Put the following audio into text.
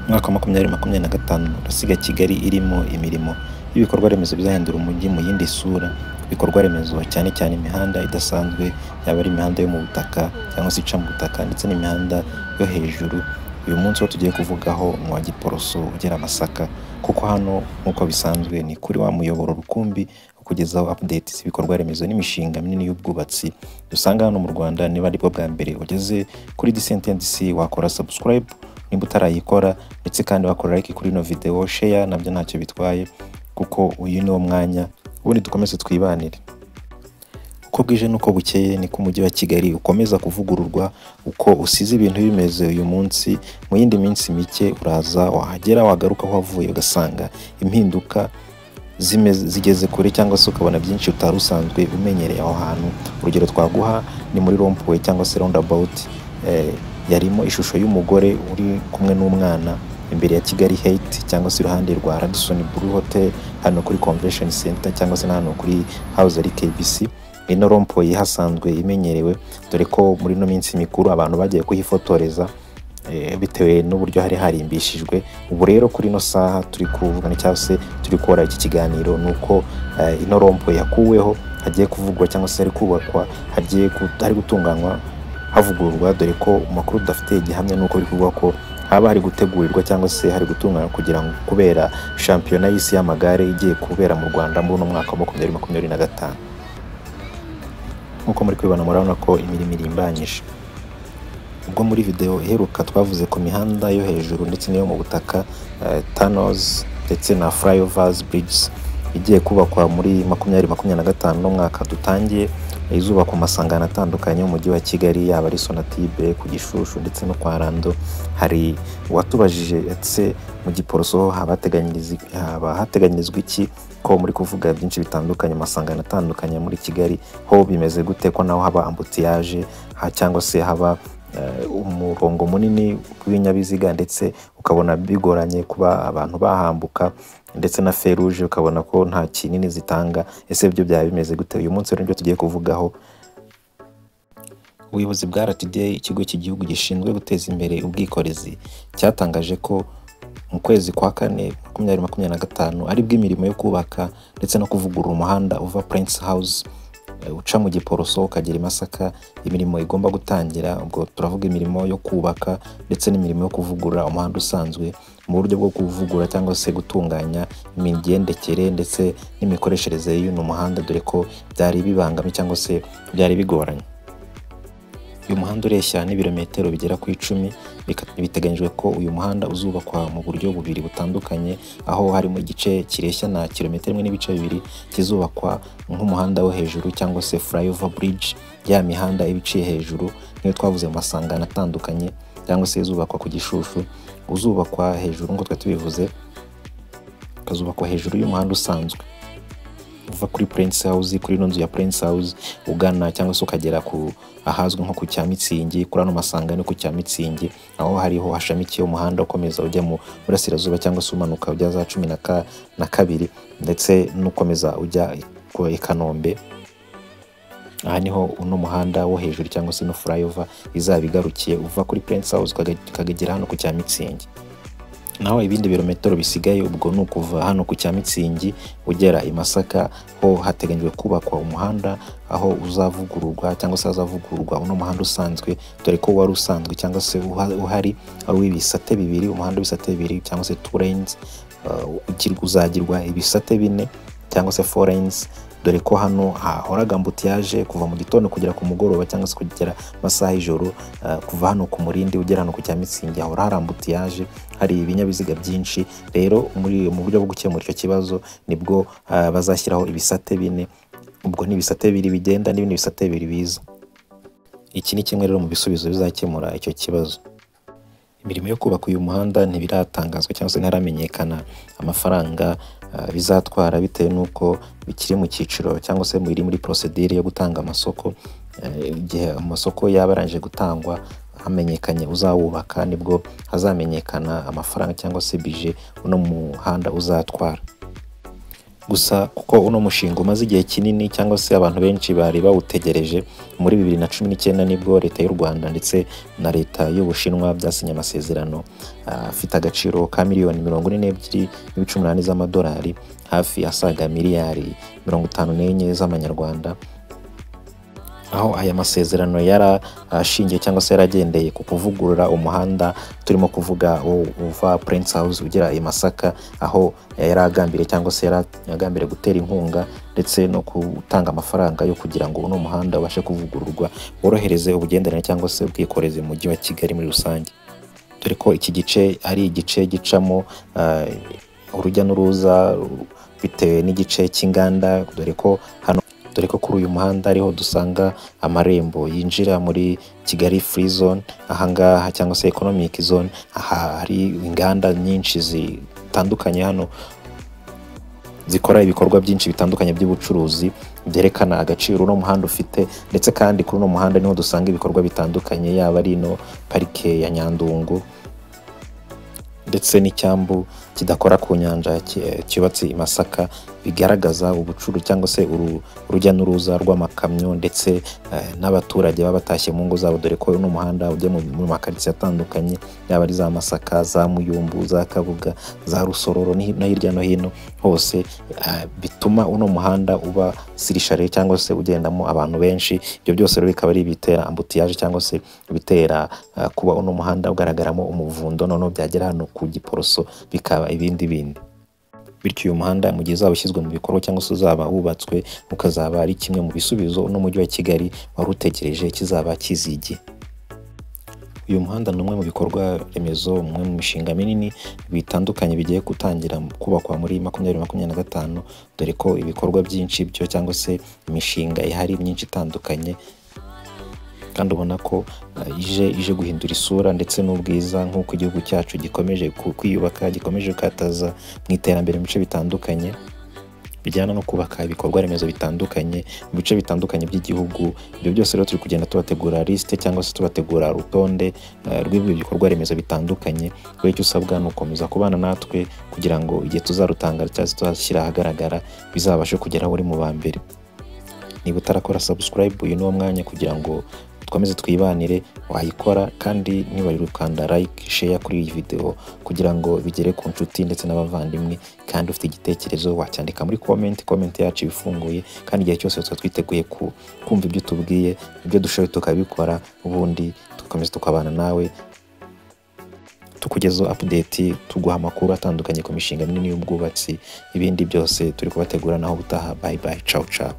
Umwaka wa 2025 urasiga Kigali irimo imirimo y'ibikorwa remezo bizahindura umujyi mu yindi sura. Ibikorwa remezo cyane cyane imihanda idasanzwe, yaba ari imihanda yo mu butaka cyangwa se ica mu butaka ndetse n'imihanda yo hejuru. Uyu munsi wo tugiye kuvugaho ni uwa Giporoso ugera Masaka, kuko hano nk'uko bisanzwe ni kuri wa muyoboro rukumbi ukugezaho update z'ibikorwa remezo n'imishinga minini y'ubwubatsi dusanga hano mu Rwanda. Niba aribwo bwa mbere ugeze kuri DCNTNDC, wakora subscribe nimba utarayikora, ndetse kandi wakora like kuri ino video, share nabyo ntacyo bitwaye, kuko uyu ni wo mwanya ubundi dukomeze twibanire. Uko bwije n'uko bukeye niko umujyi wa Kigali ukomeza kuvugururwa. Uko usize ibintu bimeze uyu munsi, mu yindi minsi mike uraza wahagera, wagaruka aho wavuye ugasanga impinduka zigeze kure, cyangwa se ukabona byinshi utari usanzwe umenyereye aho hantu. Urugero twaguha ni muri rond-point cyangwa se roundabout yarimo ishusho y'umugore uri kumwe n'umwana imbere ya Kigali Heights, cyangwa se iruhande rwa Radisson Blu Hotel, hano kuri Convention Center, cyangwa se hano kuri House ari KBC. Ino rond-point ihasanzwe imenyerewe, dore ko muri ino minsi mikuru abantu bagiye kuhifotoreza bitewe n'uburyo hari harimbishijwe. Ubu rero kuri ino saha turi kuvugana cyangwa se turi gukora iki kiganiro, ni uko ino rond-point yakuweho, hagiye kuvugwa cyangwa se hari kubakwa, hagiye hari gutunganywa, havugururwa, dore ko amakuru tudafite gihamya nuko biri kuvugwa ko haba hari gutegurirwa cyangwa se hari gutunganywa kugira ngo kubera shampiyona y'isi y'amagare igiye kubera mu Rwanda muri uno mwaka wa 2025. Nk'uko muri kubibona, murabona ko imirimo irimbanyije. Ubwo muri video iheruka twavuze ku mihanda yo hejuru ndetse n'iyo mu butaka, tunnels ndetse na flyovers bridges igiye kubakwa muri 2025 n'umwaka dutangiye, izubakwa mu masangano atandukanye y'umujyi wa Kigali, yaba ari Sonatube, ku Gishushu ndetse no kwa Rando. Hari uwatubajije: ese mu Giporoso haba hateganyirizwa iki, ko muri kuvuga byinshi bitandukanye, amasangano atandukanye muri Kigali, ho bimeze gute, ko naho haba embouteillage cyangwa se haba umurongo munini w'ibinyabiziga, ndetse ukabona bigoranye kuba abantu bahambuka, ndetse na feruje ukabona ko nta kinini zitanga? Ese byo byaba bimeze gute? Uyu munsi rero nibyo tugiye kuvugaho. Ubuyobozi bwa RTDA, ikigo cy'igihugu gishinzwe guteza imbere ubwikorezi, cyatangaje ko mu kwezi kwa kane 2025 aribwo imirimo yo kubaka ndetse no kuvugurura umuhanda uva Prince House uca mu Giporoso ukagera i Masaka, imirimo igomba gutangira. Ubwo turavuga imirimo yo kubaka ndetse n'imirimo yo kuvugurura umuhanda usanzwe, mu buryo bwo kuvugurura cyangwa se gutunganya imigendekere ndetse n'imikoreshereze y'uno muhanda, dore ko byari bibangamye cyangwa se byari bigoranye. Uyu muhanda ureshya n'ibirometero bigera ku 10. Biteganyijwe ko uyu muhanda uzubakwa mu buryo bubiri butandukanye, aho harimo igice kireshya na kilometero 1.2 kizubakwa nk'umuhanda wo hejuru cyangwa se flyover bridge, ya mihanda iba iciye hejuru niyo twavuze mu masangano atandukanye, cyangwa se izubakwa ku Gishushu. Uzubakwa hejuru nk'uko twari tubivuze, ukazubakwa hejuru y'umuhanda usanzwe uva kuri Prince House, kuri ino nzu ya Prince House, ugana cyangwa se ukagera ku ahazwi nko ku Cyamitsingi, kuri ano masangano ku Cyamitsingi, aho hariho hashamikiye umuhanda ukomeza ujya mu burasirazuba cyangwa se umanuka ujya za 12, ndetse n'ukomeza ujya i Kanombe. Aha niho uno muhanda wo hejuru cyangwa se no flyover izaba igarukiye, uva kuri Prince House ukagera hano ku Cyamitsingi. Naho ibindi birometero bisigaye, ubwo ni ukuva hano ku Cyamitsingi ugera i Masaka, ho hateganyijwe kubakwa umuhanda aho uzavugururwa cyangwa se hazavugururwa uno muhanda usanzwe, dore ko wari usanzwe cyangwa se uhari ari uw'ibisate bibiri, umuhanda w'ibisate bibiri cyangwa se two lanes, uzagirwa ibisate bine cyangwa se four lanes, dore ko hano hahoraga embouteillage kuva mu gitondo kugera ku mugoroba cyangwa se kugera amasaha y'ijoro. Kuva hano ku Murindi ugera hano ku Cyamitsingi hahora hari embouteillage, hari ibinyabiziga byinshi. Rero mu buryo bwo gukemura icyo kibazo nibwo bazashyiraho ibisate bine, ubwo ni ibisate bibiri bigenda n'ibindi bisate bibiri biza. Iki ni kimwe rero mu bisubizo bizakemura icyo kibazo. Imirimo yo kubaka uyu muhanda ntibiratangazwa cyangwa se ntiharamenyekana amafaranga bizatwara, bitewe n'uko bikiri mu cyiciro cyangwa se biri muri procédure yo gutanga amasoko. Igihe amasoko yaba arangije gutangwa, hamenyekanye uzawubaka, nibwo hazamenyekana amafaranga cyangwa se budget uno muhanda uzatwara. Gusa kuko uno mushinga umaze igihe kinini cyangwa se abantu benshi bari bawutegereje, muri 2019 nibwo leta y'u Rwanda ndetse na leta y'Ubushinwa byasinye amasezerano afite agaciro ka miliyoni 42.8 z'amadolari, hafi asaga miliyari 54 z'amanyarwanda, aho aya masezerano yarashingiye cyangwa se yaragendeye ku kuvugurura umuhanda turimo kuvuga uva Prince House ugera i Masaka, aho yari agambiriye cyangwa se yaragambiriye gutera inkunga ndetse no gutanga amafaranga yo kugira ngo uno muhanda ubashe kuvugururwa, worohereze ubugenderanire cyangwa se ubwikorezi mu mujyi wa Kigali muri rusange. Dore ko iki gice ari igice gicamo urujya n'uruza bitewe n'igice cy'inganda, dore ko hano dore ko kuri uyu muhanda ariho dusanga amarembo yinjira muri Kigali Free Zone ahangaha cyangwa se Economic Zone. Aha hari inganda nyinshi zitandukanye hano zikora ibikorwa byinshi bitandukanye by'ubucuruzi, byerekana agaciro uno muhanda ufite. Ndetse kandi kuri uno muhanda niho dusanga ibikorwa bitandukanye, yaba ari ino parike ya Nyandungu ndetse n'icyambu kidakora ku nyanja cyubatse i Masaka, bigaragaza ubucuruzi cyangwa se urujya n'uruza rw'amakamyo ndetse n'abaturage baba batashye mu ngo zabo, dore ko uno muhanda ujya mu makaritsiye atandukanye, yaba ari za Masaka, za Muyumbu, za Kabuga, za Rusororo no hirya no hino hose, bituma uno muhanda uba sirishare cyangwa se ugendamo abantu benshi. Ibyo byose rero bikaba ari ibitera ambutiyaje cyangwa se ibitera kuba uno muhanda ugaragaramo umuvundo, noneho byagera hano ku Giporoso bikaba ibindi bindi. Bityo uyu muhanda mu gihe uzaba ushyizwe mu bikorwa cyangwa se uzaba wubatswe, ukazaba ari kimwe mu bisubizo uno mujyi wa Kigali wari utegereje kizaba kizigiye. Uyu muhanda ni umwe mu bikorwa remezo, umwe mu mishinga minini bitandukanye bigiye gutangira kubakwa muri 2025, dore ko ibikorwa byinshi byo cyangwa se imishinga ihari myinshi itandukanye, kandi ubona ko ije guhindura isura ndetse n'ubwiza nk'uko igihugu cyacu gikomeje kwiyubaka, gikomeje gukataza mu iterambere mu bice bitandukanye bijyana no kubaka ibikorwa remezo bitandukanye mu bice bitandukanye by'igihugu. Ibyo byose rero turi kugenda tubategura liste cyangwa se tubategura urutonde rw'ibi bikorwa remezo bitandukanye. Wowe icyo usabwa ni ugukomeza kubana natwe kugira ngo igihe tuzarutanga cyangwa se tuzashyira ahagaragara bizabashe kugeraho uri mu ba mbere. Niba utarakora subscribe, uyu ni wo mwanya kugira ngo dukomeze twibanire, wayikora kandi niba uri gukanda like, share kuri iyi video kugira ngo bigere ku nshuti ndetse n'abavandimwe. Kandi ufite igitekerezo wacyandika muri comment, comment yacu ifunguye, kandi igihe cyose tuba twiteguye kumva ibyo tubwiye, ibyo dushoboye tukabikora, ubundi tugakomeza tukabana nawe tukugezaho update, tuguha amakuru atandukanye ku mishinga minini y'ubwubatsi, ibindi byose turi kubategura. Naho ubutaha, bye bye, ciao ciao.